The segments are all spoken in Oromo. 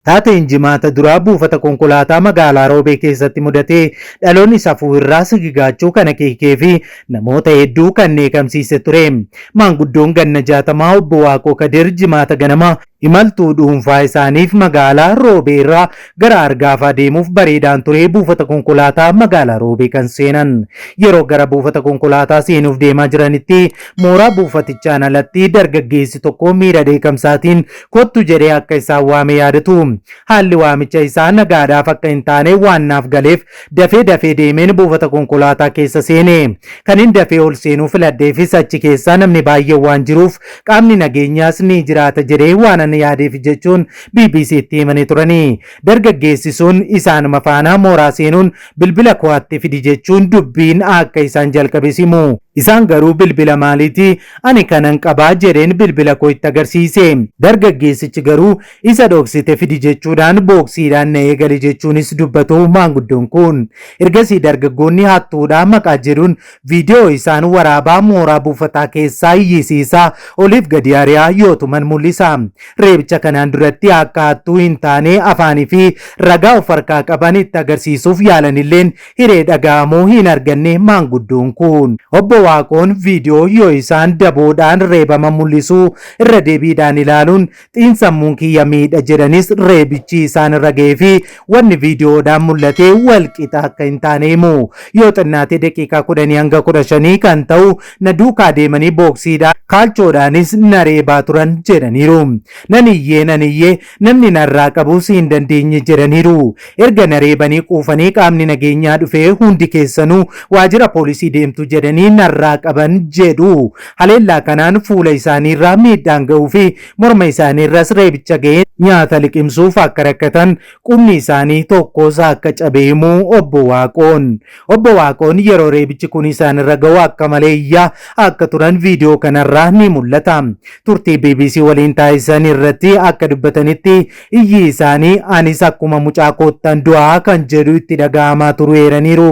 Taateen Jimaata duraa buufata konkolaataa magaalaa Roobee keessatti mudate dhaloonni safuu irraa sigigaachuu kan akeekee fi namoota hedduu kan dheekamsiise ture. Maanguddoon ganna 60 Obbo Waaqoo Kadir Jimaata ganama imaltuu dhuunfaa isaaniif magaalaa Roobee irraa gara Argaafaa deemuuf bareedaan ture buufata konkolaataa magaalaa Roobee kan seenan. Yeroo gara buufata konkolaataa seenuuf deemaa jiranitti mooraa buufatichaan alatti dargaggeessi tokko miira dheekamsaatiin kottu jedhee akka isaan waame yaadatu. Haalli waamicha isaa nagaadhaaf akka hin taane waan naaf galeef dafee dafee deemeen buufata konkolaataa keessa seene. Kanin dafee ol seenuu filadheefis achi keessa namni baay'een waan jiruuf qaamni nageenyaas ni jiraata jedhee waanan yaadeef jechuun BBCtti himanii turani. Dargaggeessi sun isaanuma faana mooraa seenuun bilbila koo hatte fidi jechuun dubbiin akka isaan jalqabes himu. Isaan garuu bilbila maaliiti ani kanan qabaa jedheen bilbila koo itti agarsiise. Dargaggeessichi garuu isa dhoksite fidi jechuudhaan booksiidhaan na eegale jechuunis dubbatu maanguddoon kun. Ergasii dargaggoonni hattuudha maqaa jedhuun viidiyoo isaan waraabaa mooraa buufataa keessaa iyyisiisaa oliif gadi ari'aa yoo tuman mul'isa. Reebicha kanaan duratti akka hattuu hin taane afaanii fi ragaa of harkaa qaban itti agarsiisuuf yaalanilleen hiree dhaga'amuu hin arganne maanguddoon kun. Obbo Waaqoon viidiyoo yoo isaan daboodhaan reebaman mul'isu irra deebiidhaan ilaaluun xiinsammuun kiyya miidha jedhanis reebichi isaan irra ga'ee fi wanni viidiyoodhaan mul'ate wal qixa akka hin taane himu. Yoo xinnaate daqiiqaa 10 hanga 15 kan ta'u na duukaa deemanii booksiidhaan kaalchoodhaanis na reebaa turan jedhaniiru. Nan iyyee nan iyyee namni narraa qabuus hin dandeenye jedhaniiru. Erga na reebanii quufanii qaamni nageenyaa dhufee hundi keessanuu waajjira poolisii deemtu jedhanii narraa qaban jedhu. Haleellaa kanaan fuula isaaniirraa miidhaan ga'uu fi morma isaaniirras reebicha ga'een nyaata liqimsuuf akka rakkatan qubni isaanii tokkos akka cabe himu Obbo Waaqoon. Obbo Waaqoon yeroo reebichi kun isaanirra ga'u akka malee iyyaa akka turan viidiyoo kanarraa ni mul'ata. Turtii bbc waliin taasisan irratti akka dubbatanitti iyyi isaanii anis akkuma mucaa koottan du'aa kan jedhu itti dhaga'amaa turuu eeraniiru.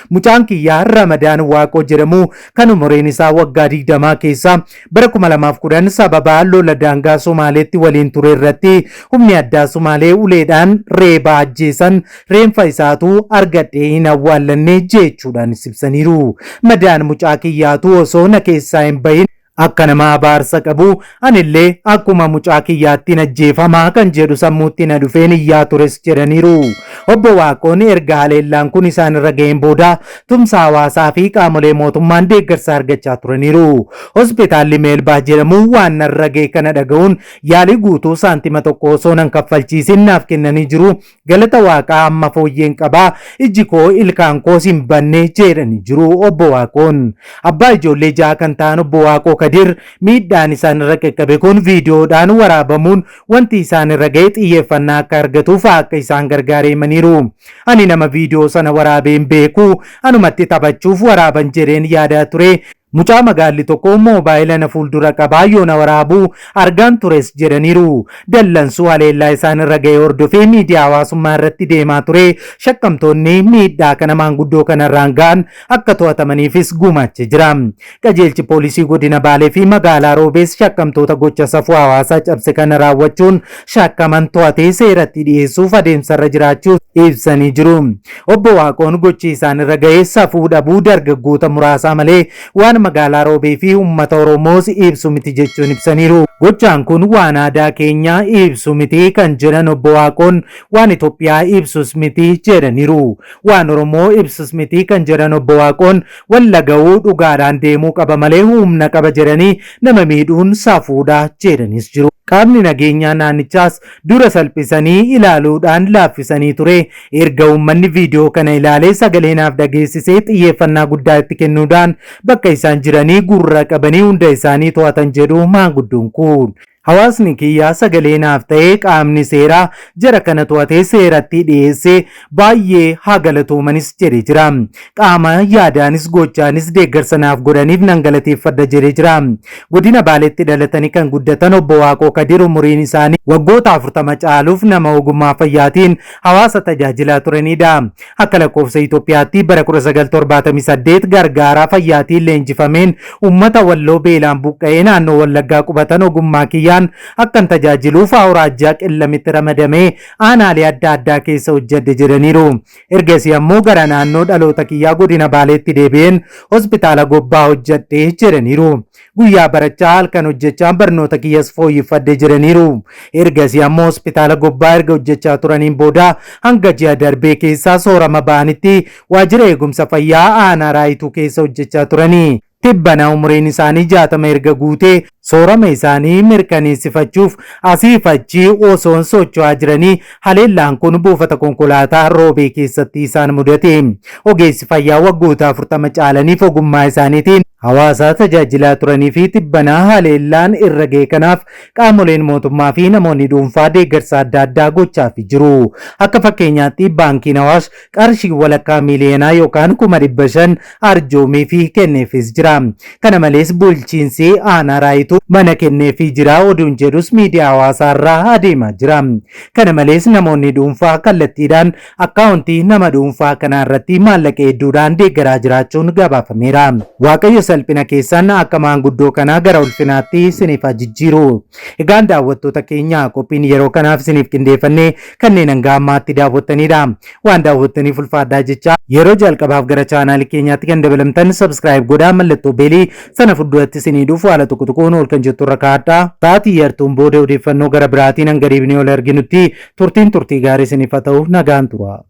Mucaan kiyyaa Ramadaan Waaqoo jedhamu kan umuriin isaa waggaa 20 keessa bara 2010 sababa lola daangaa Somaaleetti waliin ture irratti humni addaa Somaalee uleedhaan reebaa ajjeesan reenfa isaatu argadhee hin awwaallanne jechuudhaanis ibsaniiru. Madaan mucaa kiyyaatu osoo na keessaa hin bahin akka nama abaarsa qabu anillee akkuma mucaa kiyyaattiin ajjeefamaa kan jedhu sammuutti na dhufeen iyyaa tures jedhaniiru. Obbo Waaqoon erga haleellaan kun isaan irra ga'een booda tumsa hawaasaa fi qaamolee mootummaan deeggarsa argachaa turaniiru. Hospitaalli Meelbaa jedhamu waan narra ga'e kana dhaga'uun yaalii guutuu saantima tokko osoo nan kaffalchiisin naaf kennanii jiru. Galata Waaqaa amma fooyyeen qaba, ijji koo ilkaan koos hin banne jedhanii jiru Obbo Waaqoon. Abbaa ijoollee 6 kan ta'an Obbo Waaqoo Kadir miidhaan isaan irra qaqqabe kun viidiyoodhaan waraabamuun wanti isaan irra ga'e xiyyeeffannaa akka argatuuf akka isaan gargaare himaniiru. Ani nama viidiyoo sana waraabee hin beeku, anumatti taphachuuf waraaban jedheen yaadaa ture. Mucaa magaalli tokko moobaayila na fuuldura qabaa yoo na waraabu argaan tures jedhaniiru. Dallansuu haleellaa isaan irra ga'e hordofee miidiyaa hawaasummaa irratti deemaa ture shakkamtoonni miidhaa kana maanguddoo kanarraan ga'an akka to'atamaniifis gumaachee jira. Qajeelchi Poolisii Godina Baalee fi Magaalaa Roobees shakkamtoota gocha safuu hawaasaa cabse kana raawwachuun shakkaman to'atee seeratti dhiyeessuuf adeemsarra jiraachuu ibsanii jiru. Obbo Waaqoon gochi isaan irra ga'e safuu dhabuu dargaggoota muraasaa malee waan magaalaa Roobee fi uummata Oromoos ibsu miti jechuun ibsaniiru. Gochaan kun waan aadaa keenya ibsu miti kan jedhan Obbo Waaqoon waan Itoophiyaa ibsus miti jedhaniiru. Waan Oromoo ibsus miti kan jedhan Obbo Waaqoon wal dhaga'uu dhugaadhaan deemuu qaba malee humna qaba jedhanii nama miidhuun safuudha jedhanis jiru. Qaamni nageenyaa naannichaas dura salphisanii ilaaluudhaan laaffisanii ture. Erga uummanni viidiyoo kana ilaalee sagalee naaf dhageessisee xiyyeeffannaa guddaa itti kennuudhaan bakka isaan jiranii gurra qabanii hunda isaanii to'atan jedhu maanguddoon kun. Hawaasni kiyya sagalee naaf ta'ee qaamni seeraa jara kana to'atee seeratti dhiyeessee baay'ee haa galatoomanis jedhee jira. Qaama yaadaanis gochaanis deeggarsa naaf godhaniif nan galateeffadha jedhee jira. Godina Baaleetti dhalatanii kan guddatan Obbo Waaqoo Kadir umuriin isaanii waggoota 40 caaluuf nama ogummaa fayyaatiin hawaasa tajaajilaa turanidha. Akka lakkoofsa Itoophiyaatti bara 1978 gargaaraa fayyaatiin leenjifameen uummata Walloo beelaan buqqa'ee naannoo Wallaggaa qubatan ogummaa kiyyaan hospitaalaan akkan tajaajiluuf awuraajjaa Qellamitti ramadamee aanaalee adda addaa keessa hojjedhe jedhaniiru. Ergasii ammoo gara naannoo dhaloota kiyyaa godina Baaleetti deebi'een hospitaala Gobbaa hojjedhe jedhaniiru. Guyyaa barachaa halkan hojjechaa barnoota kiyyas fooyyeffadhe jedhaniiru. Ergasii ammoo hospitaala Gobbaa erga hojjechaa turaniin booda hanga ji'a darbee keessaa soorama ba'anitti waajjira eegumsa fayyaa aanaa Raayituu keessa hojjechaa turani. Tibbana umriin isaanii 60 erga guutee soorama isaanii mirkaneessifachuuf asiif achi osoon socho'aa jiranii haleellaan kun buufata konkolaataa Roobee keessatti isaan mudate. Ogeessi fayyaa waggoota 40 caalaniif ogummaa isaaniitiin hawaasa tajaajilaa turanii fi tibbana haleellaan irra ga'e kanaaf qaamoleen mootummaa fi namoonni dhuunfaa deeggarsa adda addaa gochaafi jiru. Akka fakkeenyaatti Baankiin Awaash qarshii walakkaa miiliyoonaa yookaan 500,000 arjoomeefii kenneefis jira. Kana malees bulchiinsi aanaa Raayituu mana kenneefii jira oduun jedhus miidiyaa hawaasaarraa adeemaa jira. Kana malees namoonni dhuunfaa kallattiidhaan akkaawuntii nama dhuunfaa kanaa irratti maallaqa hedduudhaan deeggaraa jiraachuun gabaafameera. Waaqayyo salphina keessan akka maanguddoo kanaa gara ulfinaatti isiniif haa jijjiiru. Egaan daawwattoota keenya qophiin yeroo kanaaf isiniif qindeeffannee kanneen hanga ammaatti daawwattanidha. Waan daawwattaniif ulfaadhaa jechaa yeroo jalqabaaf gara chaanaalii keenyaatti kan dabalamtan subscribe godhaa mallattoo beelii sana fuulduratti isinii dhufu haala tokko tokkoon ol kan jettu irra kaa'adhaa. Sa'aatii yartuun booda odeeffannoo gara biraatiin hanga deebinee ol arginutti turtiin turtii gaarii isiniif haa ta'u nagaan tura.